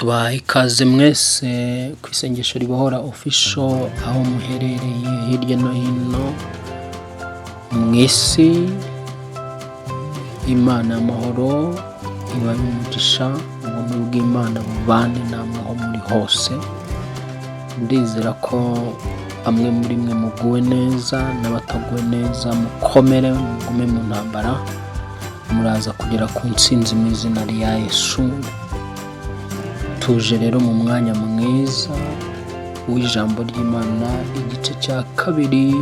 Tubahaye ikaze mwese ku Isengesho Ribohora Official, aho muherereye hirya no hino mu isi. Imana y'amahoro ibahe umugisha, ubuntu bw'Imana bubane namwe aho muri hose. Ndizera ko bamwe muri mwe muguwe neza, n'abataguwe neza mukomere, mugume mu ntambara, muraza kugera ku ntsinzi mu izina rya Yesu. Tuje rero mu mwanya mwiza w'ijambo ry'Imana, igice cya kabiri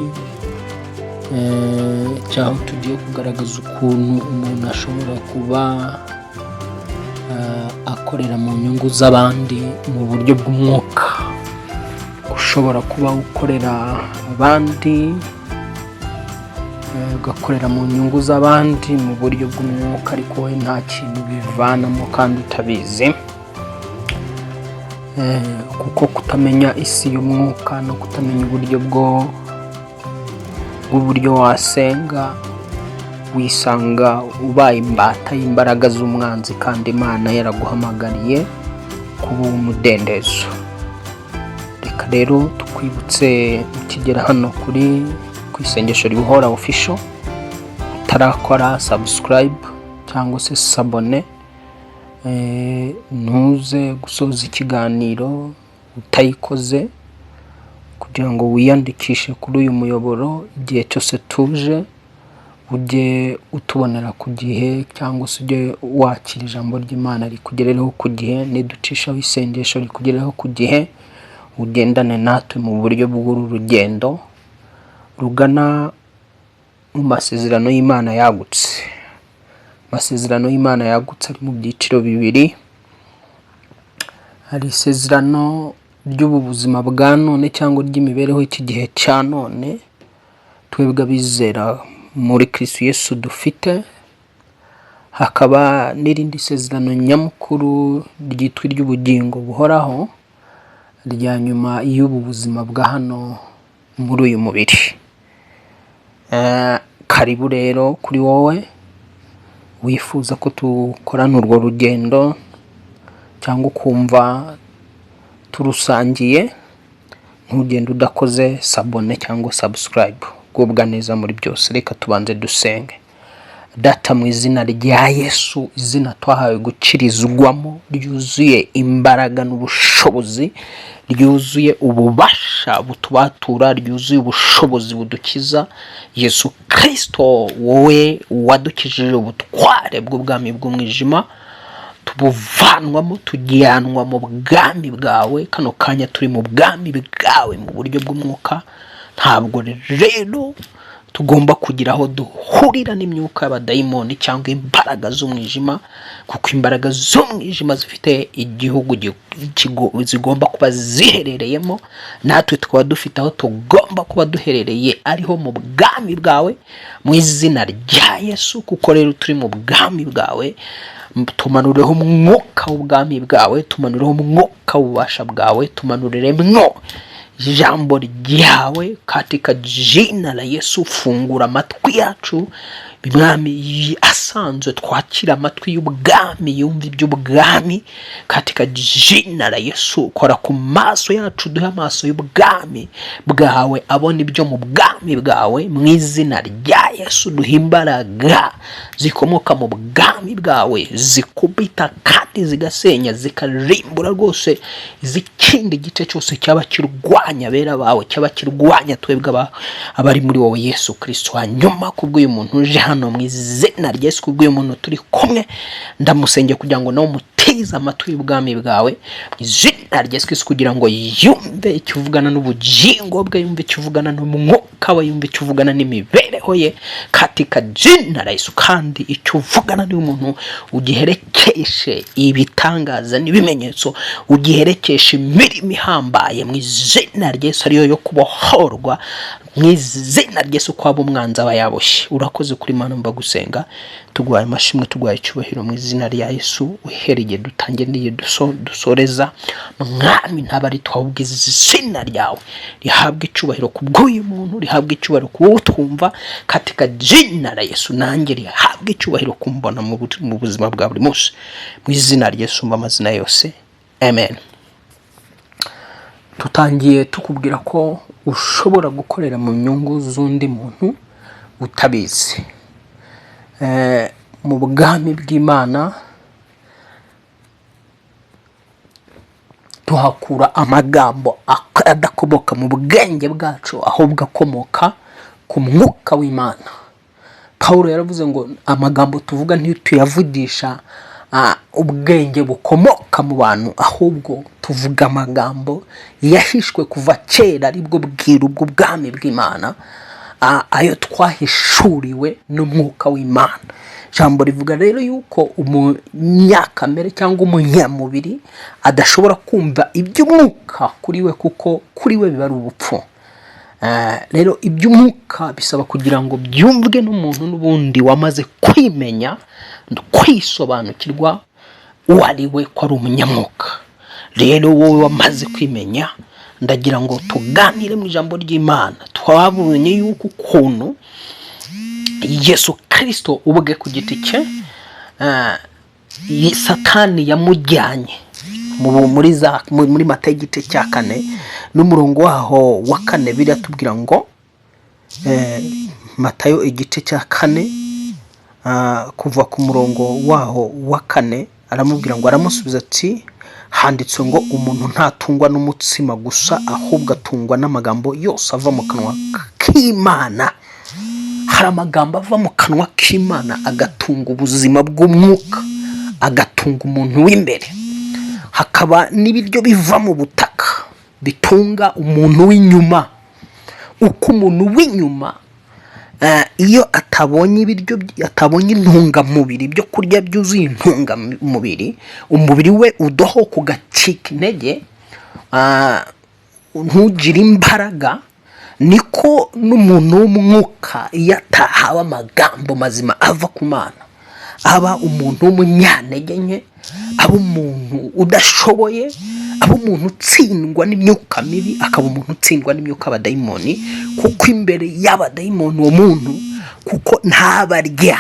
cy'aho tugiye kugaragaza ukuntu umuntu ashobora kuba akorera mu nyungu z'abandi mu buryo bw'umwuka. Ushobora kuba ukorera abandi, ugakorera mu nyungu z'abandi mu buryo bw'umwuka, ariko wowe nta kintu bivanamo kandi utabizi. Kuko kutamenya isi y'umwuka no kutamenya uburyo bw'uburyo wasenga, wisanga ubaye imbata y'imbaraga z'umwanzi kandi Imana yaraguhamagariye kuba umudendezo. Reka rero tukwibutse, ukigera hano kuri ku Isengesho Ribohora Official, utarakora subscribe cyangwa se s'abonner, ntuze gusoza ikiganiro utayikoze, kugira ngo wiyandikishe kuri uyu muyoboro. Igihe cyose tuje ujye utubonera ku gihe, cyangwa se ujye wakira ijambo ry'Imana rikugerereho ku gihe, niducishaho isengesho rikugereho ku gihe, ugendane natwe mu buryo bw'uru rugendo rugana mu masezerano y'Imana yagutse. Amasezerano y'Imana yagutse ari mu byiciro bibiri: hari isezerano ry'ubu buzima bwa none cyangwa ry'imibereho y'iki gihe cya none twebwe abizera muri Kristo Yesu dufite, hakaba n'irindi sezerano nyamukuru ryitwa iry'ubugingo buhoraho, rya nyuma y'ubu buzima bwa hano muri uyu mubiri. Karibu rero kuri wowe wifuza ko dukorana urwo rugendo cyangwa ukumva turusangiye, ntugende udakoze s'abonner cyangwa subscribe. Gubwa neza muri byose. Reka tubanze dusenge. Data, mu izina rya Yesu, izina twahawe gukirizwamo ryuzuye imbaraga n'ubushobozi, ryuzuye ububasha butubatura, ryuzuye ubushobozi budukiza, Yesu Kirisito, wowe wadukijije ubutware bw'ubwami bw'umwijima, tubuvanwamo tujyanwa mu bwami bwawe. Kano kanya turi mu bwami bwawe mu buryo bw'umwuka. Ntabwo rero tugomba kugira aho duhurira n'imyuka y'abadayimoni cyangwa imbaraga z'umwijima, kuko imbaraga z'umwijima zifite igihugu zigomba kuba ziherereyemo, natwe tukaba dufite aho tugomba kuba duherereye, ariho mu bwami bwawe, mu izina rya Yesu. Kuko rero turi mu bwami bwawe, tumanureho umwuka w'ubwami bwawe, tumanureho umwuka w'ububasha bwawe, tumanurire ijambo ryawe katika jina la Yesu. Fungura amatwi yacu, Mwami, asanzwe twakira amatwi y'ubwami, yumva iby'ubwami, katika jina la Yesu. Kora ku maso yacu, duhe amaso y'ubwami bwawe, abona ibyo mu bwami bwawe, mu izina rya Yesu. Duhe imbaraga zikomoka mu bwami bwawe, zikubita kandi zigasenya, zikarimbura rwose izikindi gice cyose cyaba kirwanya abera bawe, cyaba kirwanya twebwe abari muri wowe Yesu Kirisito. Hanyuma kubw'uyu muntu uje hano, mu izina rya Yesu, kubw'uyu muntu turi kumwe, ndamusengeye kugira ngo nawe umutize amatwi y'ubwami bwawe, mu izina rya Yesu Kristo, kugira ngo yumve icyo uvugana n'ubugingo bwe, yumve icyo uvugana n'umwuka we, yumve icyo uvugana n'imibereho ye, katika jina la Yesu. Kandi icyo uvugana n'uyu muntu ugiherekeshe ibitangaza n'ibimenyetso, ugiherekeshe imirimo ihambaye, mu izina rya Yesu, ariyo yo kubohorwa, mu izina rya Yesu, ko waba umwanzi aba yaboshye. Urakoze kuri Mana mba gusenga, tuguhaye amashimwe, tuguhaye icyubahiro, mu izina rya Yesu. Uhereye igihe dutangiye n'igihe dusoreza, Mwami, ntabwo ari twahubwo izina ryawe rihabwa icyubahiro ku bw'uyu muntu, rihabwa icyubahiro ku wowe twumva, katika jina la Yesu. Nanjye rihabwa icyubahiro kumbona mu buzima bwa buri munsi, mu izina rya Yesu mba amazina yose. Amen. Tutangiye tukubwira ko ushobora gukorera mu nyungu z'undi muntu utabizi. Mu bwami bw'Imana tuhakura amagambo adakomoka mu bwenge bwacu, ahubwo akomoka ku mwuka w'Imana. Pawulo yaravuze ngo amagambo tuvuga ntituyavugisha ubwenge bukomoka mu bantu, ahubwo tuvuga amagambo yahishwe kuva kera, aribwo bwiru bw'ubwami bw'Imana, ayo twahishuriwe n'umwuka w'Imana. Ijambo rivuga rero yuko umunyakamere cyangwa umunyamubiri adashobora kumva iby'umwuka kuri we, kuko kuri we biba ari ubupfu. Rero iby'umwuka bisaba kugira ngo byumvwe n'umuntu n'ubundi wamaze kwimenya, kwisobanukirwa uwo ari we, ko ari umunyamwuka. Rero wowe wamaze kwimenya, ndagira ngo tuganire mu ijambo ry'Imana. Twabonye yuko ukuntu Yesu Kirisito ubwe ku giti cye, Satani yamujyanye muri Matayo igice cya 4 n'umurongo waho wa 4. Biratubwira ngo Matayo igice cya 4, kuva ku murongo waho wa 4, aramubwira ngo, aramusubiza ati: "Handitswe ngo umuntu ntatungwa n'umutsima gusa, ahubwo atungwa n'amagambo yose ava mu kanwa k'Imana." Hari amagambo ava mu kanwa k'Imana agatunga ubuzima bw'umwuka, agatunga umuntu w'imbere. Hakaba n'ibiryo biva mu butaka bitunga umuntu w'inyuma. Uko umuntu w'inyuma, iyo atabonye ibiryo, atabonye intungamubiri, ibyo kurya byuzuye intungamubiri, umubiri we udohoka, ugacika intege, ntugire imbaraga. Niko n'umuntu w'umwuka iyo atahawe amagambo mazima ava ku Mana, aba umuntu w'umunyantege nke, aba umuntu udashoboye, aba umuntu utsindwa n'imyuka mibi, akaba umuntu utsindwa n'imyuka y'abadayimoni, kuko imbere y'abadayimoni uwo muntu kuko ntabarya.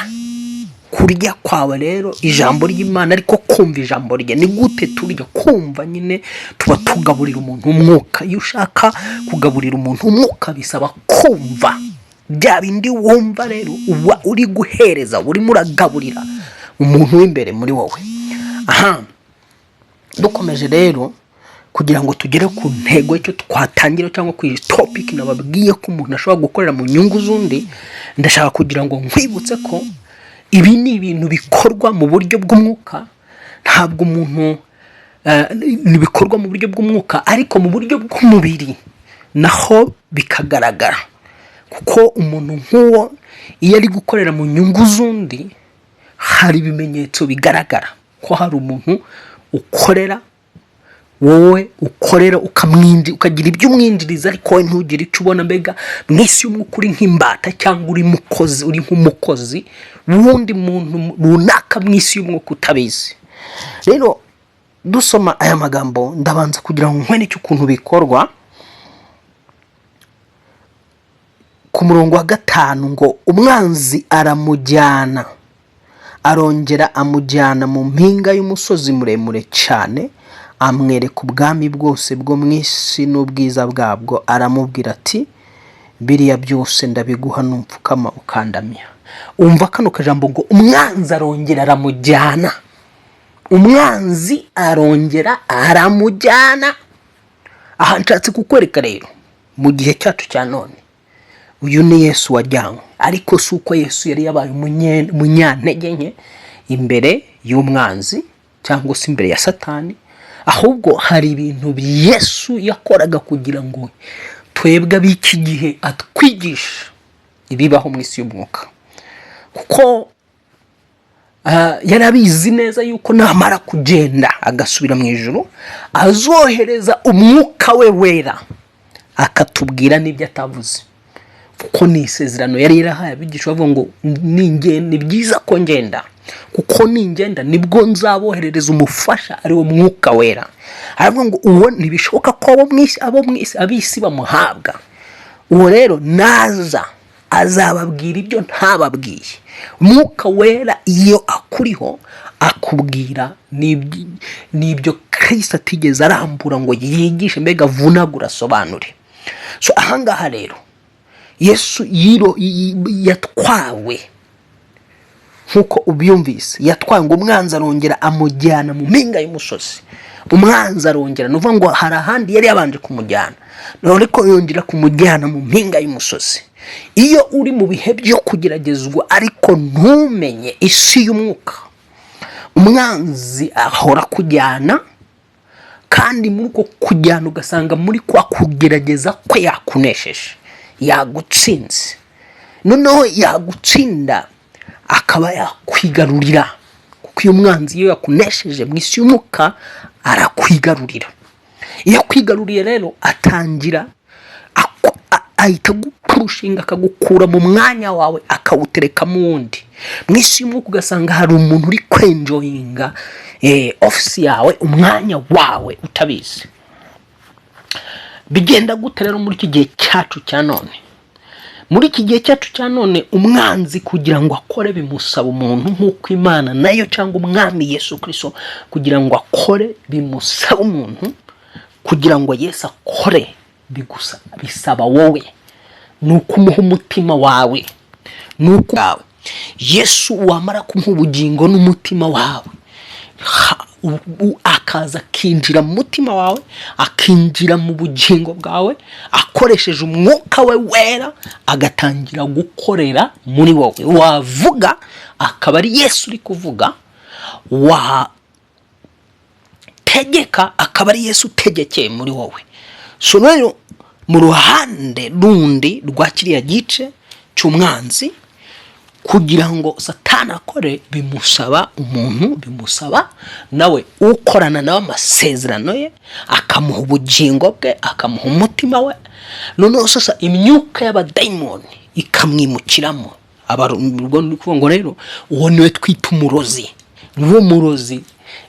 Kurya kwawe rero ijambo ry'Imana, ariko kumva ijambo rye, ni gute turya? Kumva nyine tuba tugaburira umuntu umwuka. Iyo ushaka kugaburira umuntu umwuka, bisaba kumva bya bindi wumva. Rero uba uri guhereza, urimo uragaburira umuntu w'imbere muri wowe. Aha dukomeje rero, kugira ngo tugere ku ntego icyo twatangira, cyangwa ku topic nababwiye ko umuntu ashobora gukorera mu nyungu z'undi, ndashaka kugira ngo nkwibutse ko ibi ni ibintu bikorwa mu buryo bw'umwuka. Ntabwo umuntu bikorwa mu buryo bw'umwuka, ariko mu buryo bw'umubiri naho bikagaragara, kuko umuntu nk'uwo iyo ari gukorera mu nyungu z'undi, hari ibimenyetso bigaragara ko hari umuntu ukorera, wowe ukorera ukagira ibyo umwinjiriza, ariko wowe ntugire icyo ubona. Mbega mu isi y'umwuka uri nk'imbata, cyangwa uri mukozi, uri nk'umukozi w'undi muntu runaka mu isi y'umwuka utabizi. Rero dusoma aya magambo, ndabanza kugira ngo nkwereke ukuntu bikorwa. Ku murongo wa 5 ngo: "Umwanzi aramujyana, arongera amujyana mu mpinga y'umusozi muremure cyane, amwereka ubwami bwose bwo mu isi n'ubwiza bwabwo, aramubwira ati: 'Biriya byose ndabiguha numpfukama ukandamya.'" Umva kano kajambo ngo: "Umwanzi arongera aramujyana." Umwanzi arongera aramujyana. Aha nshatse kukwereka rero, mu gihe cyacu cya none, uyu ni Yesu wajyanywe, ariko si uko Yesu yari yabaye umunyantege nke imbere y'umwanzi cyangwa se imbere ya Satani, ahubwo hari ibintu Yesu yakoraga kugira ngo twebwe ab'iki gihe atwigishe ibibaho mu isi y'umwuka, kuko yari abizi neza yuko namara kugenda agasubira mu ijuru, azohereza umwuka we wera akatubwira n'ibyo atavuze, kuko ni isezerano yari yarahaye abigisha bavuga ngo: "Ni byiza ko ngenda, kuko ningenda nibwo nzaboherereza umufasha, ari wo mwuka wera." Aravuga ngo uwo ntibishoboka ko abo mu isi, ab'isi bamuhabwa. Uwo rero naza azababwira ibyo ntababwiye. Umwuka wera iyo akuriho akubwira n'ibyo Kirisito Kirisito atigeze arambura ngo yigishe, mbega avunagura, asobanure. So ahangaha rero Yesu yatwawe nk'uko ubyumvise, yatwawe ngo umwanzi arongera amujyana mu mpinga y'umusozi. Umwanzi arongera, ni ukuvuga ngo hari ahandi yari yabanje kumujyana, ariko yongera kumujyana mu mpinga y'umusozi. Iyo uri mu bihe byo kugeragezwa ariko ntumenye isi y'umwuka, umwanzi ahora kujyana, kandi muri uko kujyana ugasanga muri kwa kugerageza kwe yakunesheje, yagutsinze. Noneho yagutsinda akaba yakwigarurira, kuko iyo umwanzi iyo yakunesheje mu isi y'umwuka arakwigarurira. Iyo akwigaruriye rero atangira ahita agupushinga, akagukura mu mwanya wawe akawuterekamo uwundi. Mu isi y'umwuka ugasanga hari umuntu uri kwenjoyinga ofisi yawe, umwanya wawe, utabizi. Bigenda gute rero muri iki gihe cyacu cya none? Muri iki gihe cyacu cya none, umwanzi kugira ngo akore bimusaba umuntu, nk'uko Imana nayo cyangwa Umwami Yesu Kirisito kugira ngo akore bimusaba umuntu. Kugira ngo Yesu akore bigusa bisaba wowe, ni ukumuha umutima wawe, ni uko wawe Yesu wamara kumuha ubugingo n'umutima wawe, akaza akinjira mu mutima wawe, akinjira mu bugingo bwawe akoresheje umwuka we wera, agatangira gukorera muri wowe. Wavuga akaba ari Yesu uri kuvuga, wategeka akaba ari Yesu utegekeye muri wowe. So rero mu ruhande rundi rwa kiriya gice cy'umwanzi, kugira ngo Satani akore bimusaba umuntu, bimusaba nawe ukorana nawe amasezerano ye, akamuha ubugingo bwe, akamuha umutima we. Noneho sasa imyuka y'abadayimoni ikamwimukiramo. Ubwo ni ukuvuga ngo rero uwo niwe twita umurozi. Niwo murozi,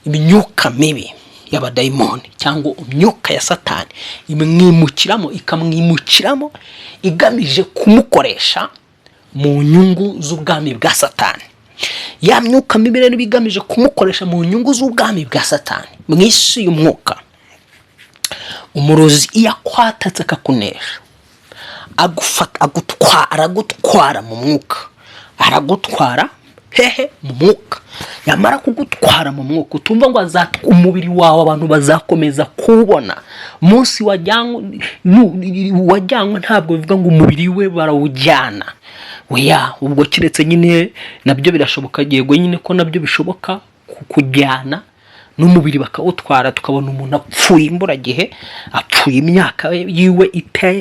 imyuka mibi y'abadayimoni cyangwa imyuka ya Satani imwimukiramo, ikamwimukiramo igamije kumukoresha mu nyungu z'ubwami bwa Satani. Ya myuka mibi rero iba igamije kumukoresha mu nyungu z'ubwami bwa Satani mu isi y'umwuka. Umurozi iyo akwatatse akakunesha, agufata, agutwara, aragutwara mu mwuka. Aragutwara hehe? Mu mwuka. Yamara kugutwara mu mwuka, utumva ngo umubiri wawe abantu bazakomeza kuwubona munsi wajyanywe. Wajyanywe ntabwo bivuga ngo umubiri we barawujyana, oya. Ubwo keretse nyine nabyo birashoboka, yego nyine ko nabyo bishoboka kujyana n'umubiri bakawutwara, tukabona umuntu apfuye imburagihe, apfuye imyaka yiwe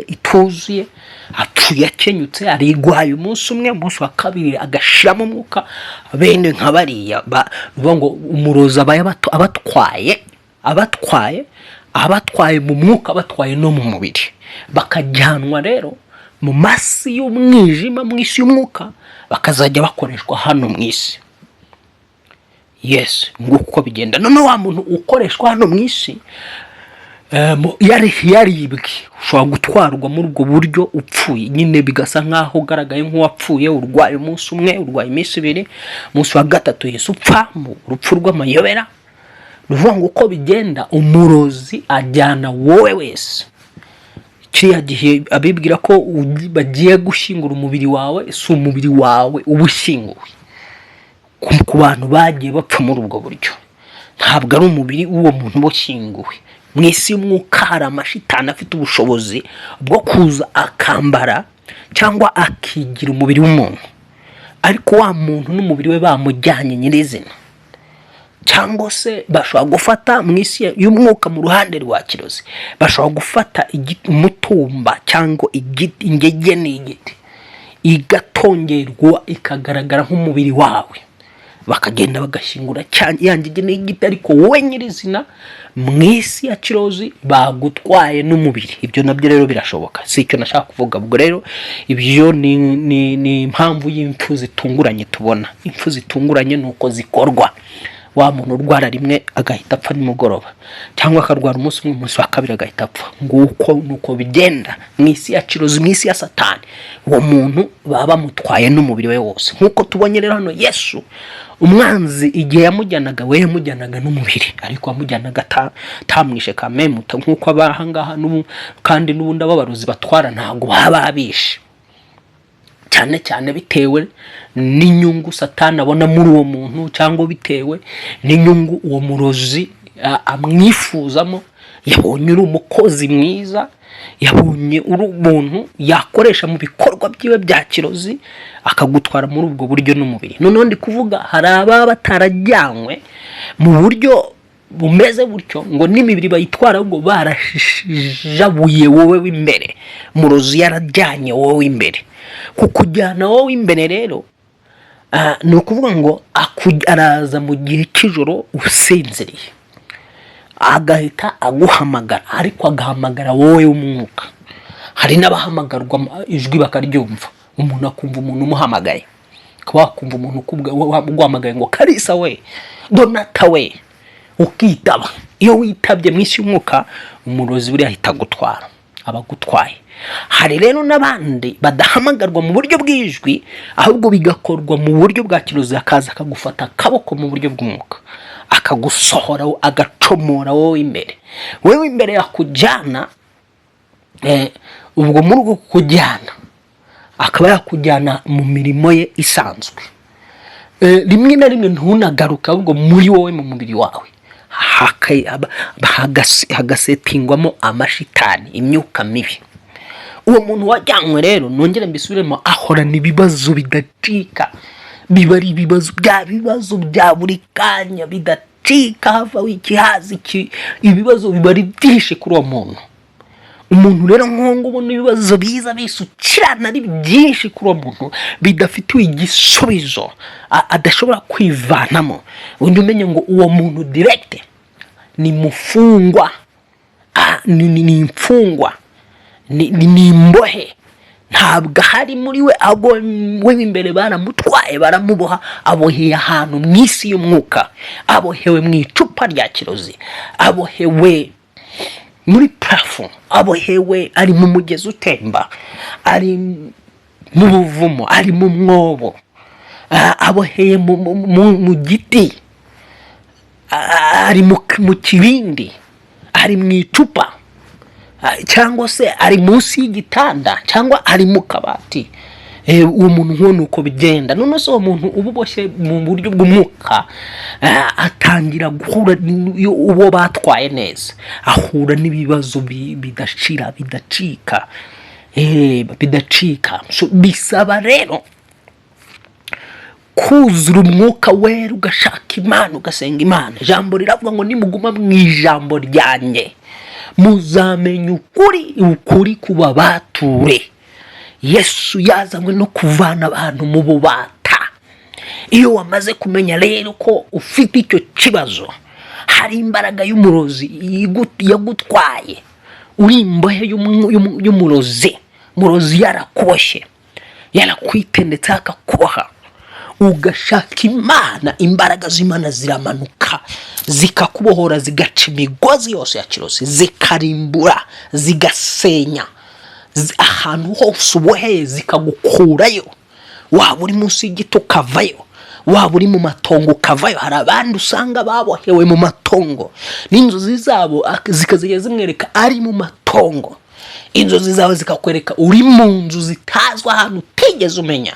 ituzuye, apfuye akenyutse, arigwaye umunsi umwe, umunsi wa kabiri agashiramo umwuka. Bene nka bariya bivuga ngo umurozi aba abatwaye, abatwaye, abatwaye mu mwuka, abatwaye no mu mubiri, bakajyanwa rero mu masi y'umwijima, mu isi y'umwuka, bakazajya bakoreshwa hano mu isi. Yes, nguko uko bigenda. Noneho wa muntu ukoreshwa hano mu isi yaribwe, ushobora gutwarwa muri ubwo buryo upfuye nyine, bigasa nk'aho ugaragaye nk'uwapfuye, urwaye umunsi umwe, urwaye iminsi 2, umunsi wa gatatu Yesu upfa mu rupfu rw'amayobera. Ni ukuvuga ngo uko bigenda, umurozi ajyana wowe wese kiriya gihe abibwira ko bagiye gushyingura umubiri wawe, si umubiri wawe uba ushyinguwe. Ku bantu bagiye bapfa muri ubwo buryo, ntabwo ari umubiri w'uwo muntu uba ushyinguwe. Mu isi y'umwuka hari amashitani afite ubushobozi bwo kuza akambara cyangwa akigira umubiri w'umuntu, ariko wa muntu n'umubiri we bamujyanye nyirizina. Cyangwa se bashobora gufata mu isi y'umwuka, mu ruhande rwa kirozi, bashobora gufata umutumba cyangwa igiti, ingegene y'igiti, igatongerwa ikagaragara nk'umubiri wawe, bakagenda bagashyingura ya ngegene y'igiti, ariko wowe nyirizina mu isi ya kirozi bagutwaye n'umubiri. Ibyo nabyo rero birashoboka, si icyo nashaka kuvuga. Ubwo rero ibyo ni impamvu y'impfu zitunguranye tubona. Impfu zitunguranye ni uko zikorwa. Wa muntu urwara rimwe agahita apfa nimugoroba, cyangwa akarwara umunsi umwe, umunsi wa kabiri agahita apfa, nguko nuko bigenda mu isi ya kirozi, mu isi ya Satani. Uwo muntu baba bamutwaye n'umubiri we wose, nk'uko tubonye rero hano Yesu. Umwanzi igihe yamujyanaga, we yamujyanaga n'umubiri, ariko yamujyanaga atamwishe kamemuta nk'uko aba ahangaha n'ubu. Kandi n'ubundi ababarozi batwara ntabwo baba babishe, cyane cyane bitewe n'inyungu Satani abona muri uwo muntu, cyangwa bitewe n'inyungu uwo murozi amwifuzamo. Yabonye uri umukozi mwiza, yabonye uri umuntu yakoresha mu bikorwa byiwe bya kirozi, akagutwara muri ubwo buryo n'umubiri. Noneho ndi kuvuga, hari ababa batarajyanywe mu buryo bumeze butyo ngo n'imibiri bayitwara, ahubwo barashijabuye wowe w'imbere. Murozi yarajyanye wowe w'imbere. Kukujyana wowe imbere rero, ni ukuvuga ngo araza mu gihe cy'ijoro usinziriye, agahita aguhamagara, ariko agahamagara wowe w'umwuka. Hari n'abahamagarwa ijwi bakaryumva, umuntu akumva umuntu umuhamagaye. Ukaba wakumva umuntu uguhamagaye ngo: "Karisa we, Donata we," ukitaba. Iyo witabye mu isi y'umwuka, umurozi buriya ahita agutwara, aba agutwaye. Hari rero n'abandi badahamagarwa mu buryo bw'ijwi, ahubwo bigakorwa mu buryo bwa kirozi, akaza akagufata akaboko mu buryo bw'umwuka, akagusohora, agacomora wowe imbere. Wowe imbere yakujyana, ubwo muri uko kujyana akaba yakujyana mu mirimo ye isanzwe. Rimwe na rimwe ntunagaruke, ahubwo muri wowe, mu mubiri wawe hagasetingwamo amashitani, imyuka mibi. Uwo muntu wajyanywe rero, nongere mbisubiremo, ahorana ibibazo bidacika. Biba ari ibibazo, bya bibazo bya buri kanya bidacika, hava ikihaza iki, ibibazo biba ari byinshi kuri uwo muntu. Umuntu rero nk'uwo nguwo, ubona ibibazo biza bisukirana ari byinshi kuri uwo muntu, bidafitiwe igisubizo, adashobora kwivanamo, undi umenye ngo uwo muntu direct ni mufungwa. Ni imfungwa, ni imbohe. Ntabwo ahari muri we, ahubwo we imbere baramutwaye, baramuboha, aboheye ahantu mu isi y'umwuka, abohewe mu icupa rya kirozi, abohewe muri plafond, abohewe ari mu mugezi utemba, ari mu buvumo, ari mu mwobo, aboheye mu giti, ari mu kibindi, ari mu icupa, cyangwa se ari munsi y'igitanda, cyangwa ari mu kabati. Uwo muntu nk'uwo ni uko bigenda. None se uwo muntu uba uboshye mu buryo bw'umwuka, atangira guhura uwo batwaye neza, ahura n'ibibazo bidashira, bidacika, bidacika. So, bisaba rero kuzura Umwuka Wera, ugashaka Imana, ugasenga Imana. Ijambo riravuga ngo: "Nimuguma mu ijambo ryanjye, muzamenya ukuri, ukuri kubabature." Yesu yazanywe no kuvana abantu mu bubata. Iyo wamaze kumenya rero ko ufite icyo kibazo, hari imbaraga y'umurozi yagutwaye, uri imbohe y'umurozi, murozi yarakuboshye, yarakwitendetse, akakuboha, ugashaka Imana, imbaraga z'Imana ziramanuka zikakubohora, zigaca imigozi yose ya kirozi, zikarimbura, zigasenya ahantu hose uboheye, zikagukurayo. Waba uri munsi y'igiti ukavayo, waba uri mu matongo ukavayo. Hari abandi usanga babohewe mu matongo, n'inzozi zabo zikazajya zimwereka ari mu matongo. Inzozi zawe zikakwereka uri mu nzu zitazwi, ahantu utigeze umenya.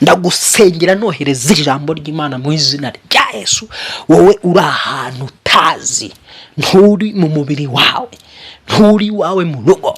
Ndagusengera, nohereza ijambo ry'Imana mu izina rya Yesu. Wowe uri ahantu utazi, nturi mu mubiri wawe, nturi iwawe mu rugo,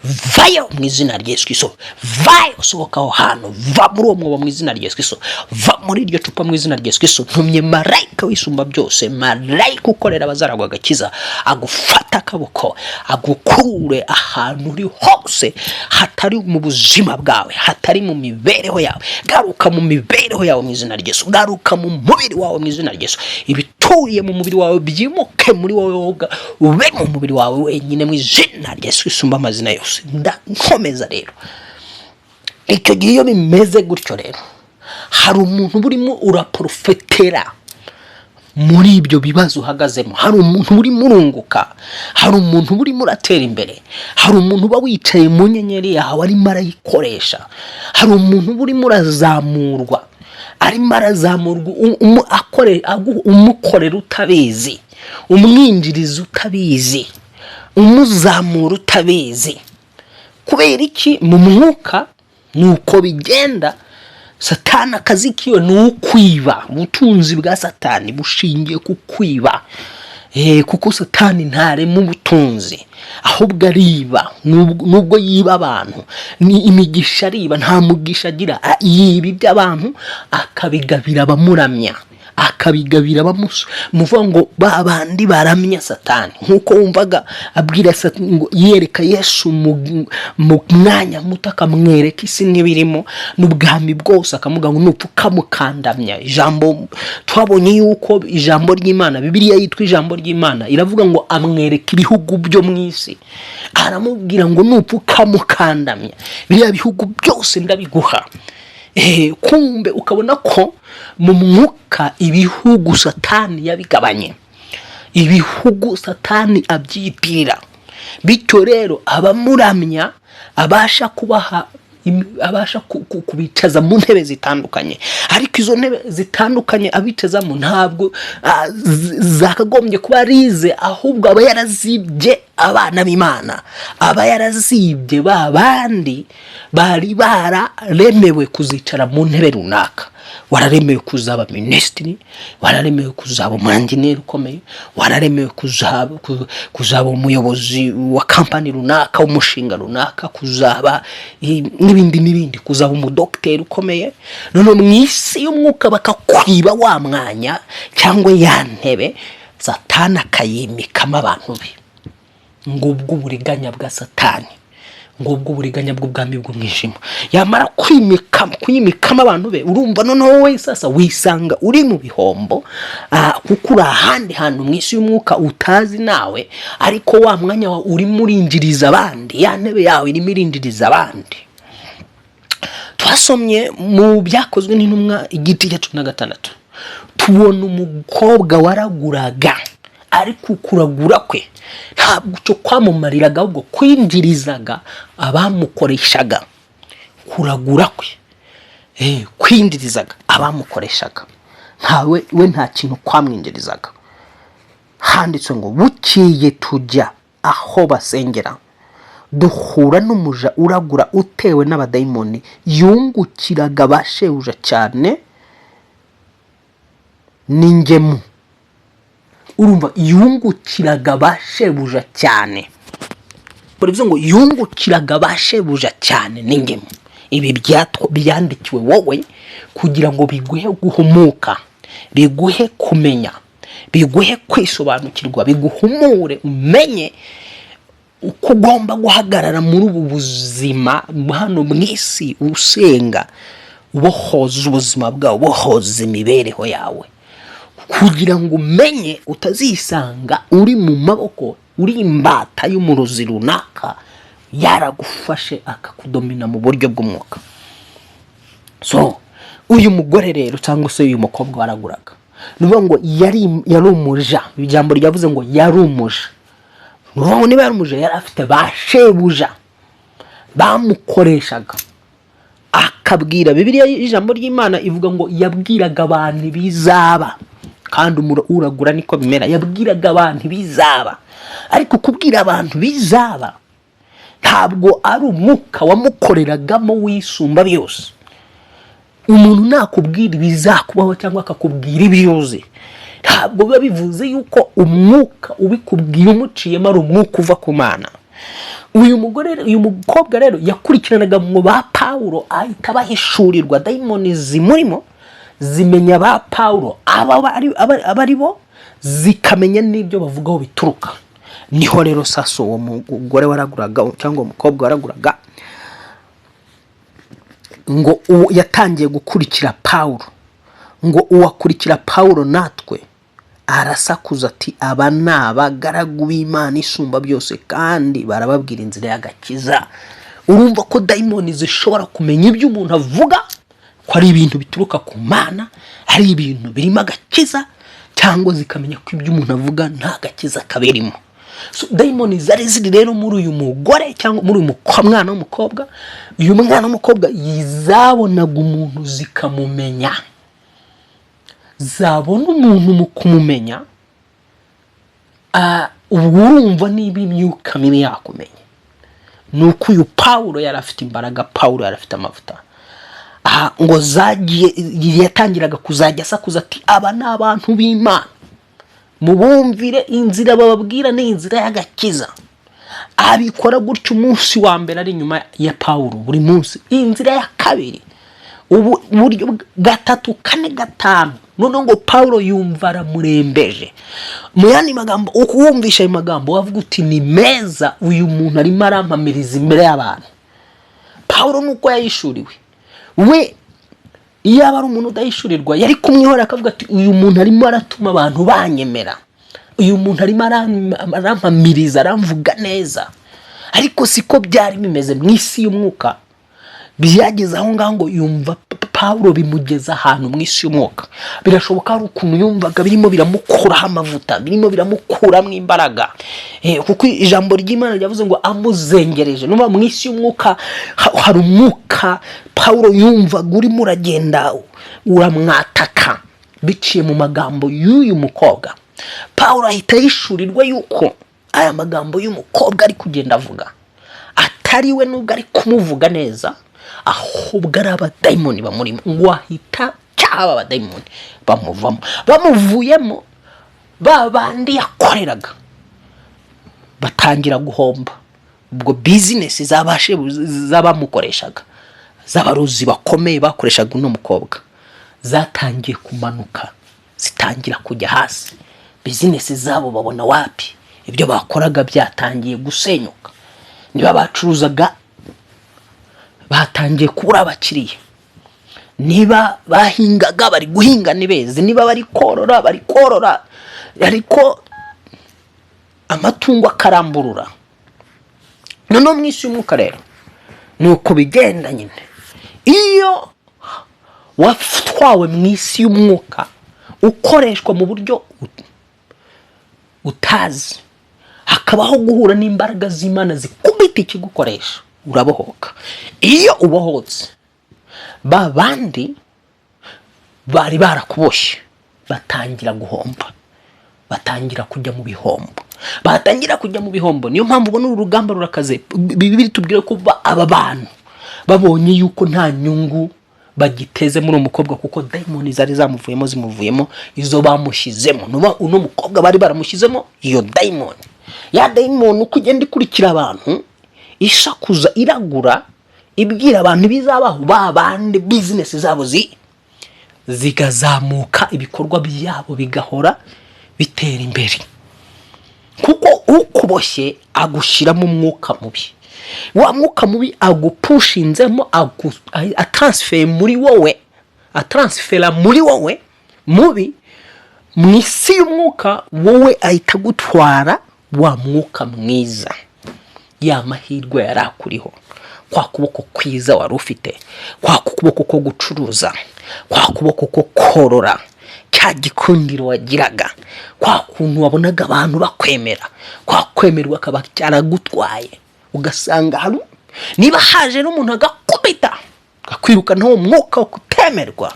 vayo mu izina rya Yesu Kristo. Vayo, sohoka aho hantu, va muri uwo mwobo mu izina rya Yesu Kristo, va muri iryo cupa mu izina rya Yesu Kristo. Ntumye marayika w'Isumba byose, marayika ukorera abazaragwa agakiza, agufata akaboko, agukure ahantu uri hose hatari mu buzima bwawe, hatari mu mibereho yawe. Garuka mu mibereho yawe mu izina rya Yesu. Garuka mu mubiri wawe mu izina rya Yesu. Ibituriye mu mubiri wawe byimuke muri wowe, woga ube mu mubiri wawe wenyine mu izina rya Yesu isumba amazina yose. Ndakomeza rero, icyo gihe iyo bimeze gutyo rero, hari umuntu uba urimo uraporofetera muri ibyo bibazo uhagazemo, hari umuntu urimo urunguka, hari umuntu urimo uratera imbere, hari umuntu uba wicaye mu nyenyeri yawe arimo arayikoresha, hari umuntu uba urimo urazamurwa. Arimo arazamurwa, umukorera utabizi, umwinjiriza utabizi, umuzamura utabizi. Kubera iki? Mu mwuka ni uko bigenda. Satani akazi kiwe ni ukwiba. Ubutunzi bwa Satani bushingiye ku kwiba. Kuko Satani ntarema ubutunzi, ahubwo ariba. Nubwo yiba abantu, ni imigisha ariba, nta mugisha agira. Yiba iby'abantu akabigabira abamuramya, akabigabira muvuga ngo ba bandi baramya Satani. Nk'uko wumvaga abwira Satani ngo yereka Yesu mu mwanya muto, akamwereka isi n'ibirimo n'ubwami bwose, akamubwira ngo nupfa ukamukandamya. Ijambo twabonye yuko ijambo ry'Imana, Bibiliya yitwa ijambo ry'Imana, iravuga ngo amwereka ibihugu byo mu isi, aramubwira ngo nupfa ukamukandamya, biriya bihugu byose ndabiguha. Kumbe ukabona ko mu mwuka ibihugu Satani yabigabanye, ibihugu Satani abyitirira. Bityo rero abamuramya abasha kubaha abasha kubicaza mu ntebe zitandukanye, ariko izo ntebe zitandukanye abicazamo ntabwo zakagombye kuba arize, ahubwo aba yarazibye abana b'Imana, aba yarazibye ba bandi bari bararemewe kuzicara mu ntebe runaka. Wararemewe kuzaba minisitiri, wararemewe kuzaba umwanjeniyeri ukomeye, wararemewe kuzaba umuyobozi wa kampani runaka, w'umushinga runaka, kuzaba n'ibindi n'ibindi, kuzaba umudogiteri ukomeye. None mu isi y'umwuka bakakwiba wa mwanya cyangwa ya ntebe, Satani akayimikamo abantu be. Ngubwo uburiganya bwa Satani, ngubwo uburiganya bw'ubwami bw'umwijima. Yamara kwimikamo abantu be, urumva noneho wowe sasa wisanga uri mu bihombo, kuko uri ahandi hantu mu isi y'umwuka utazi nawe, ariko wa mwanya wawe urimo urinjiriza abandi, ya ntebe yawe irimo irinjiriza abandi. Twasomye mu Byakozwe n'Intumwa igice cya 16, tubona umukobwa waraguraga, ariko kuragura kwe ntabwo icyo kwamumariraga, ahubwo kwinjirizaga abamukoreshaga. Kuragura kwe kwinjirizaga abamukoreshaga, ntawe we nta kintu kwamwinjirizaga. Handitswe ngo bukeye tujya aho basengera, duhura n'umuja uragura utewe n'abadayimoni, yungukiraga ba shebuja cyane n'ingemu. Urumva, yungukiraga ba shebuja cyane, bivuze ngo yungukiraga ba shebuja cyane n'ingemu. Ibi byandikiwe wowe kugira ngo biguhe guhumuka, biguhe kumenya, biguhe kwisobanukirwa, biguhumure umenye uko ugomba guhagarara muri ubu buzima hano mu isi, usenga, ubohoza ubuzima bwawe, ubohoza imibereho yawe, kugira ngo umenye utazisanga uri mu maboko, uri imbata y'umurozi runaka, yaragufashe akakudomina mu buryo bw'umwuka. So uyu mugore rero, cyangwa se uyu mukobwa waraguraga, ni ukuvuga ngo yari umuja. Ijambo ryavuze ngo yari umuja. Ni ukuvuga ngo niba yari umuja, yari afite ba shebuja bamukoreshaga, akabwira. Bibiliya, ijambo ry'Imana ivuga ngo yabwiraga abantu ibizaba, kandi uragura niko bimera. Yabwiraga abantu ibizaba, ariko kubwira abantu bizaba ntabwo ari umwuka wamukoreragamo wisumba byose. Umuntu nakubwira ibizakubaho cyangwa akakubwira ibyo uzi, ntabwo biba bivuze yuko umwuka ubikubwiye umuciyemo ari umwuka uva ku Mana. Uyu mugore, uyu mukobwa rero yakurikiranaga mu ba Pawulo, ahita bahishurirwa. Dayimoni zimurimo zimenya ba Pawulo aba ari bo, zikamenya n'ibyo bavugaho bituruka. Niho rero saso uwo mugore waraguraga cyangwa uwo mukobwa waraguraga ngo uwo yatangiye gukurikira Pawulo, ngo uwakurikira Pawulo natwe, arasakuza ati: "Aba ni abagaragu b'Imana isumba byose, kandi barababwira inzira y'agakiza." Urumva ko dayimoni zishobora kumenya ibyo umuntu avuga ko ari ibintu bituruka ku Mana, ari ibintu birimo agakiza, cyangwa zikamenya ko ibyo umuntu avuga nta gakiza kabirimo. So, dayimoni zari ziri rero muri uyu mugore cyangwa muri uyu mwana w'umukobwa. Uyu mwana w'umukobwa zabonaga umuntu zikamumenya. Zabona umuntu mu kumumenya, ubwo urumva niba imyuka mibi yakumenya. Ni uko uyu Pawulo yari afite imbaraga, Pawulo yari afite amavuta. Aha ngo zagiye, yatangiraga kuzajya asakuza ati: "Aba ni abantu b'Imana, mubumvire, inzira bababwira ni inzira y'agakiza." Abikora gutyo umunsi wa mbere ari inyuma ya Pawulo buri munsi, inzira ya kabiri, ubu buryo gatatu, kane, gatanu. Noneho ngo Pawulo yumva aramurembeje. Mu yandi magambo, uko wumvisha ayo magambo wavuga uti: "Ni meza, uyu muntu arimo arampamiriza imbere y'abantu." Pawulo nuko yayishuriwe we. Iyo aba ari umuntu udayishurirwa, yari kumwihora akavuga ati: "Uyu muntu arimo aratuma abantu banyemera, uyu muntu arimo arampamiriza, aramvuga neza." Ariko siko byari bimeze mu isi y'umwuka. Byageze aho ngaho ngo yumva Pawulo bimugeza ahantu mu isi y'umwuka. Birashoboka hari ukuntu yumvaga birimo biramukuraho amavuta, birimo biramukuramo imbaraga, kuko ijambo ry'Imana ryavuze ngo amuzengereje. Nuba mu isi y'umwuka hari umwuka Pawulo yumvaga urimo uragenda uramwataka biciye mu magambo y'uyu mukobwa. Pawulo ahita yishurirwa yuko aya magambo y'umukobwa ari kugenda avuga atari we, nubwo ari kumuvuga neza, ahubwo ari abadayimoni bamurimo. Ngo ahita cyaba abadayimoni bamuvamo. Bamuvuyemo, ba bandi yakoreraga batangira guhomba. Ubwo bizinesi zabashe z'abamukoreshaga, z'abarozi bakomeye bakoreshaga uno mukobwa, zatangiye kumanuka, zitangira kujya hasi. Bizinesi zabo babona wapi, ibyo bakoraga byatangiye gusenyuka. Niba bacuruzaga, batangiye kubura abakiriya. Niba bahingaga, bari guhinga ntibeze. Niba bari korora, bari korora ariko amatungo akaramburura. Noneho mu isi y'umwuka rero ni uko bigenda nyine. Iyo watwawe mu isi y'umwuka, ukoreshwa mu buryo utazi, hakabaho guhura n'imbaraga z'Imana zikubita ikigukoresha, urabohoka. Iyo ubohotse, ba bandi bari barakuboshye batangira guhomba, batangira kujya mu bihombo, batangira kujya mu bihombo. Niyo mpamvu ubona uru rugamba rurakaze. Bibiri tubwire ko aba bantu babonye yuko nta nyungu bagiteze muri uwo mukobwa, kuko dayimoni zari zamuvuyemo, zimuvuyemo izo bamushyizemo. Nuba uno mukobwa bari baramushyizemo iyo dayimoni. Ya dayimoni uko igenda ikurikira abantu, ishakuza, iragura, ibwira abantu ibizabaho, ba bandi bizinesi zabo zigazamuka, ibikorwa byabo bigahora bitera imbere, kuko ukuboshye agushyiramo umwuka mubi. Wa mwuka mubi agupushinzemo, atransfeye muri wowe, atransfera muri wowe mubi mu isi y'umwuka, wowe ahita agutwara wa mwuka mwiza, ya mahirwe yari akuriho, kwa kuboko kwiza wari ufite, kwa kuboko ko gucuruza, kwa kuboko ko korora, cya gikundiro wagiraga, kwa kuntu wabonaga abantu bakwemera, kwa kwemerwa akaba cyaragutwaye. Ugasanga hari niba haje n'umuntu agakubita, akakwirukana uwo mwuka wo kutemerwa.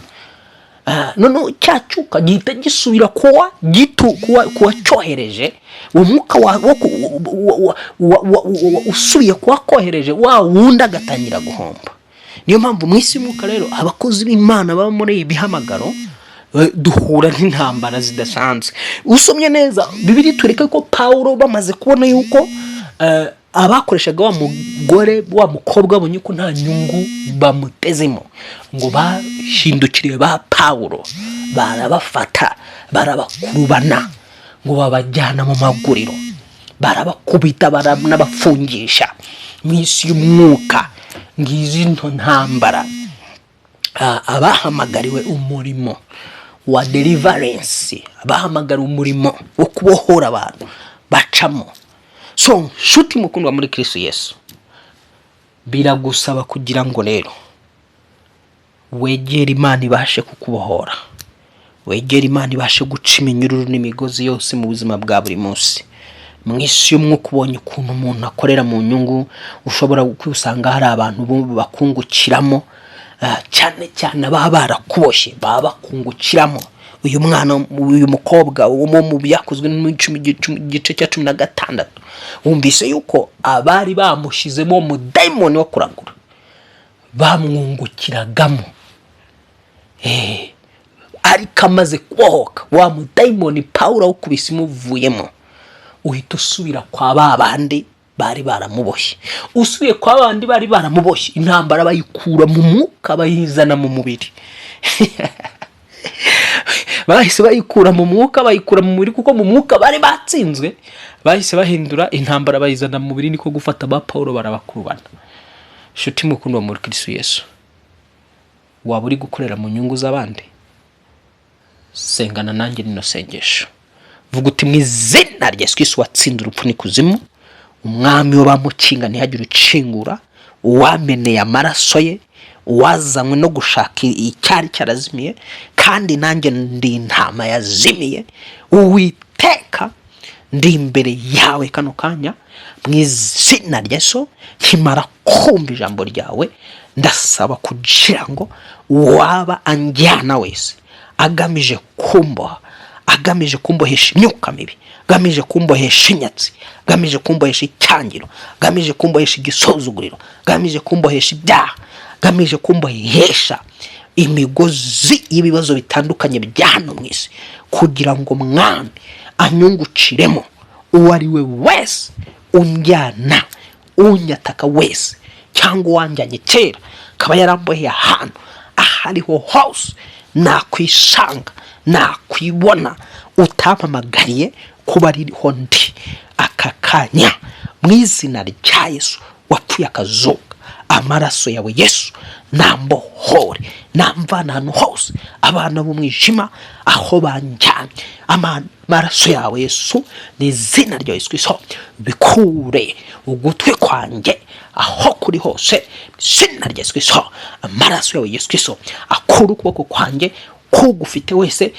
Noneho cya cyuka gihita gisubira kuwa gitu kuwa cyohereje uwo mwuka wa, wo ku- wa, wa, wa, wa, wa, usubiye kuwa kohereje, wa wundi agatangira guhomba. Niyo mpamvu mu isi y'umwuka rero, abakozi b'Imana baba muri iyi bihamagaro, duhura n'intambara zidasanzwe. Usomye neza Bibiri tureke ko Pawulo bamaze kubona yuko abakoreshaga wa mugore, wa mukobwa, babonye ko nta nyungu bamutezemo, ngo bahindukiriye ba Pawulo, barabafata, barabakurubana, ngo babajyana mu maguriro, barabakubita, baranabafungisha. Mu isi y'umwuka ngizi nto ntambara abahamagariwe umurimo wa deliverance, abahamagariwe umurimo wo kubohora abantu bacamo. So nshuti mukundwa muri Kristo Yesu, biragusaba kugira ngo rero wegere Imana ibashe kukubohora, wegere Imana ibashe guca iminyururu n'imigozi yose mu buzima bwa buri munsi. Mu isi y'umwuka ubonye ukuntu umuntu akorera mu nyungu, ushobora gusanga hari abantu bakungukiramo, cyane cyane ababa barakuboshye baba bakungukiramo. Uyu mwana, uyu mukobwa wo mu Byakozwe gice cya 16, wumvise yuko abari bamushyizemo umudayimoni wo kuragura bamwungukiragamo. Ariko amaze kubohoka, wa mudayimoni Pawulo awukubise imuvuyemo, uhita usubira kwa ba bandi bari baramuboshye. Usubiye kwa bandi bari baramuboshye, intambara bayikura mu mwuka bayizana mu mubiri. Bahise bayikura mu mwuka bayikura mu mubiri, kuko mu mwuka bari batsinzwe. Bahise bahindura intambara bayizana mu mubiri, niko gufata ba Pawulo barabakurubana. Inshuti mukundwa muri Kristo Yesu, waba uri gukorera mu nyungu z'abandi, sengana nanjye rino sengesho. Vuga uti: "Mu izina rya Yesu Kristo watsinze urupfu n'ikuzimu, umwami w'abamukinga ntihagire ukingura, uwameneye amaraso ye, uwazanywe no gushaka icyari cyarazimiye, kandi nanjye ndi intama yazimiye, Uwiteka, ndi imbere yawe kano kanya mu izina rya Yesu. Nkimara kumva ijambo ryawe, ndasaba kugira ngo uwaba anjyana wese agamije kumboha, agamije kumbohesha imyuka mibi, agamije kumbohesha inyatsi, agamije kumbohesha icyangiro, agamije kumbohesha igisuzuguriro, agamije kumbohesha ibyaha, agamije kumbohesha imigozi y'ibibazo bitandukanye bya hano mu isi, kugira ngo Mwami anyungukiremo, uwo ari we wese unjyana, unyataka wese, cyangwa uwanjyanye kera akaba yaramboheye ahantu aho ariho hose nakwisanga, nakwibona, utampamagariye kuba ririho ndi aka kanya, mu izina rya Yesu wapfuye akazuka, amaraso yawe Yesu nambohore, namvana ahantu hose abana b'umwijima aho banjyanye. Amaraso yawe Yesu, ni izina rya Yesu Kristo, bikure ugutwi kwanjye aho kuri hose, izina rya Yesu Kristo. Amaraso yawe Yesu Kristo akure ukuboko kwanjye kugufite wese,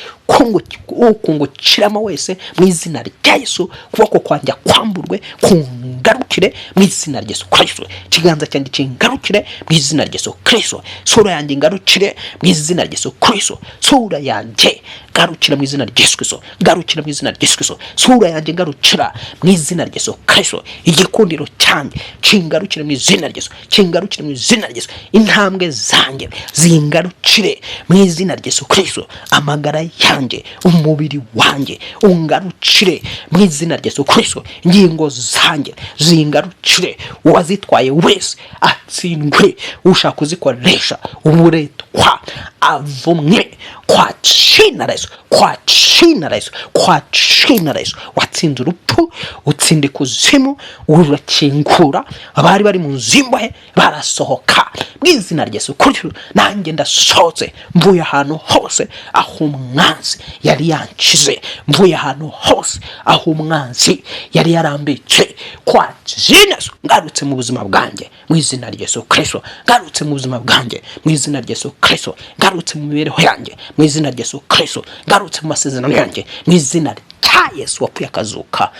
ukungukiramo wese, mu izina rya Yesu. Ukuboko kwanjye kwamburwe kungarukire mu izina rya Yesu Kristo. Ikiganza cyanjye kingarukire mu izina rya Yesu Kristo. Sura yanjye ngarukire mu izina rya Yesu Kristo. Sura yanjye garukira mu izina rya Yesu Kristo. Garukira mu izina rya Yesu Kristo. Sura yanjye ngarukira mu izina rya Yesu Kristo. Igikundiro cyanjye kingarukire mu izina rya Yesu, kingarukire mu izina rya Yesu. Intambwe zanjye zingarukire mu izina rya Yesu Kristo. Amagara yanjye, umubiri wanjye ungarukire mu izina rya Yesu Kristo. Ingingo zanjye zingarukire. Uwazitwaye wese atsindwe, ushaka kuzikoresha uburetwa avumwe, kwa jina la Yesu, kwa jina la Yesu, kwa jina la Yesu. Watsinze urupfu, utsinda ikuzimu, urakingura abari bari mu nzu y'imbohe barasohoka mu izina rya Yesu Kristo. Nanjye ndasohotse, mvuye ahantu hose aho umwanzi yari yanshyize, mvuye ahantu hose aho umwanzi yari yarambitse, kwa jina Yesu. Ngarutse mu buzima bwanjye mu izina rya Yesu Kristo. Ngarutse mu buzima bwanjye mu izina rya Yesu Kristo. Ngarutse mu mibereho yanjye mu izina rya Yesu Kristo. Ngarutse mu masezerano yanjye mu izina rya Yesu wapfuye akazuka.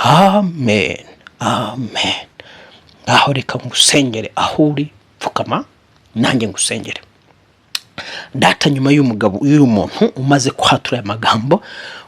Amen, amen. Ngaho reka ngusengere aho uri, pfukama nanjye ngusengere. Data, nyuma y'umugabo y'uyu muntu umaze kwatura aya magambo,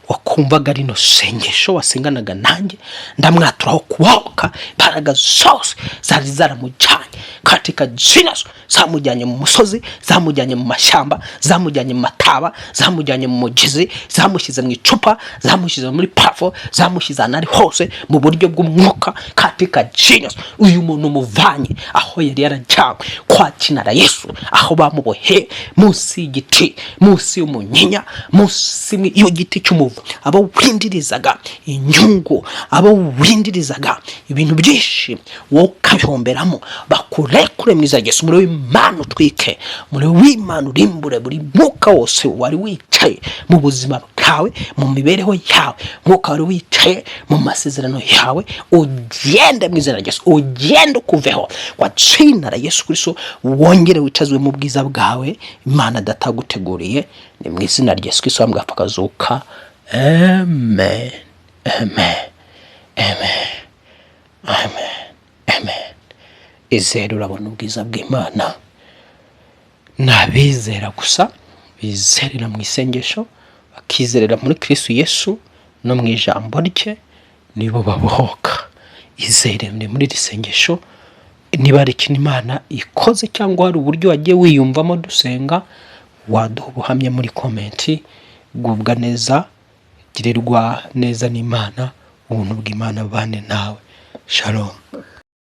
wakumvaga rino sengesho, wasenganaga nanjye, ndamwaturaho kubohoka. Imbaraga zose zari zaramujyanye, katika jina Yesu, zamujyanye mu musozi, zamujyanye mu mashyamba, zamujyanye mu mataba, zamujyanye mu mugezi, zamushyize mu icupa, zamushyize muri parafo, zamushyize ahantu ari hose mu buryo bw'umwuka, katika jina Yesu, uyu muntu umuvanye aho yari yarajyanywe kwa jina la Yesu, aho bamuboheye munsi y'igiti, munsi y'umunyinya, munsi y'igiti cy'umuvu, abo windirizaga inyungu, abo windirizaga ibintu byinshi, wowe ukabihomberamo, bakurekure mu izina rya Yesu. Umuriro w'Imana utwike, umuriro w'Imana urimbure buri mwuka wose wari wicaye mu buzima bwawe, mu mibereho yawe, mwuka wari wicaye mu masezerano yawe, ugende mu izina rya Yesu, ugende ukuveho kwa jina la Yesu Kristo, wongere wicazwe mu bwiza bwawe Imana Data yaguteguriye. Ni mu izina rya Yesu Kristo wambwa akazuka. Amen, amen, amen, amen, amen. Izere urabona ubwiza bw'Imana. Ni abizera gusa bizerera mu isengesho. Bakizerera muri Kristo Yesu no mu ijambo rye, nibo babohoka. Izere muri iri sengesho. Niba hari ikintu Imana ikoze cyangwa hari uburyo wagiye wiyumvamo dusenga, waduha ubuhamya muri comment. Gubwa neza, girirwa neza n'Imana, ubuntu bw'Imana bubane nawe. Shalom.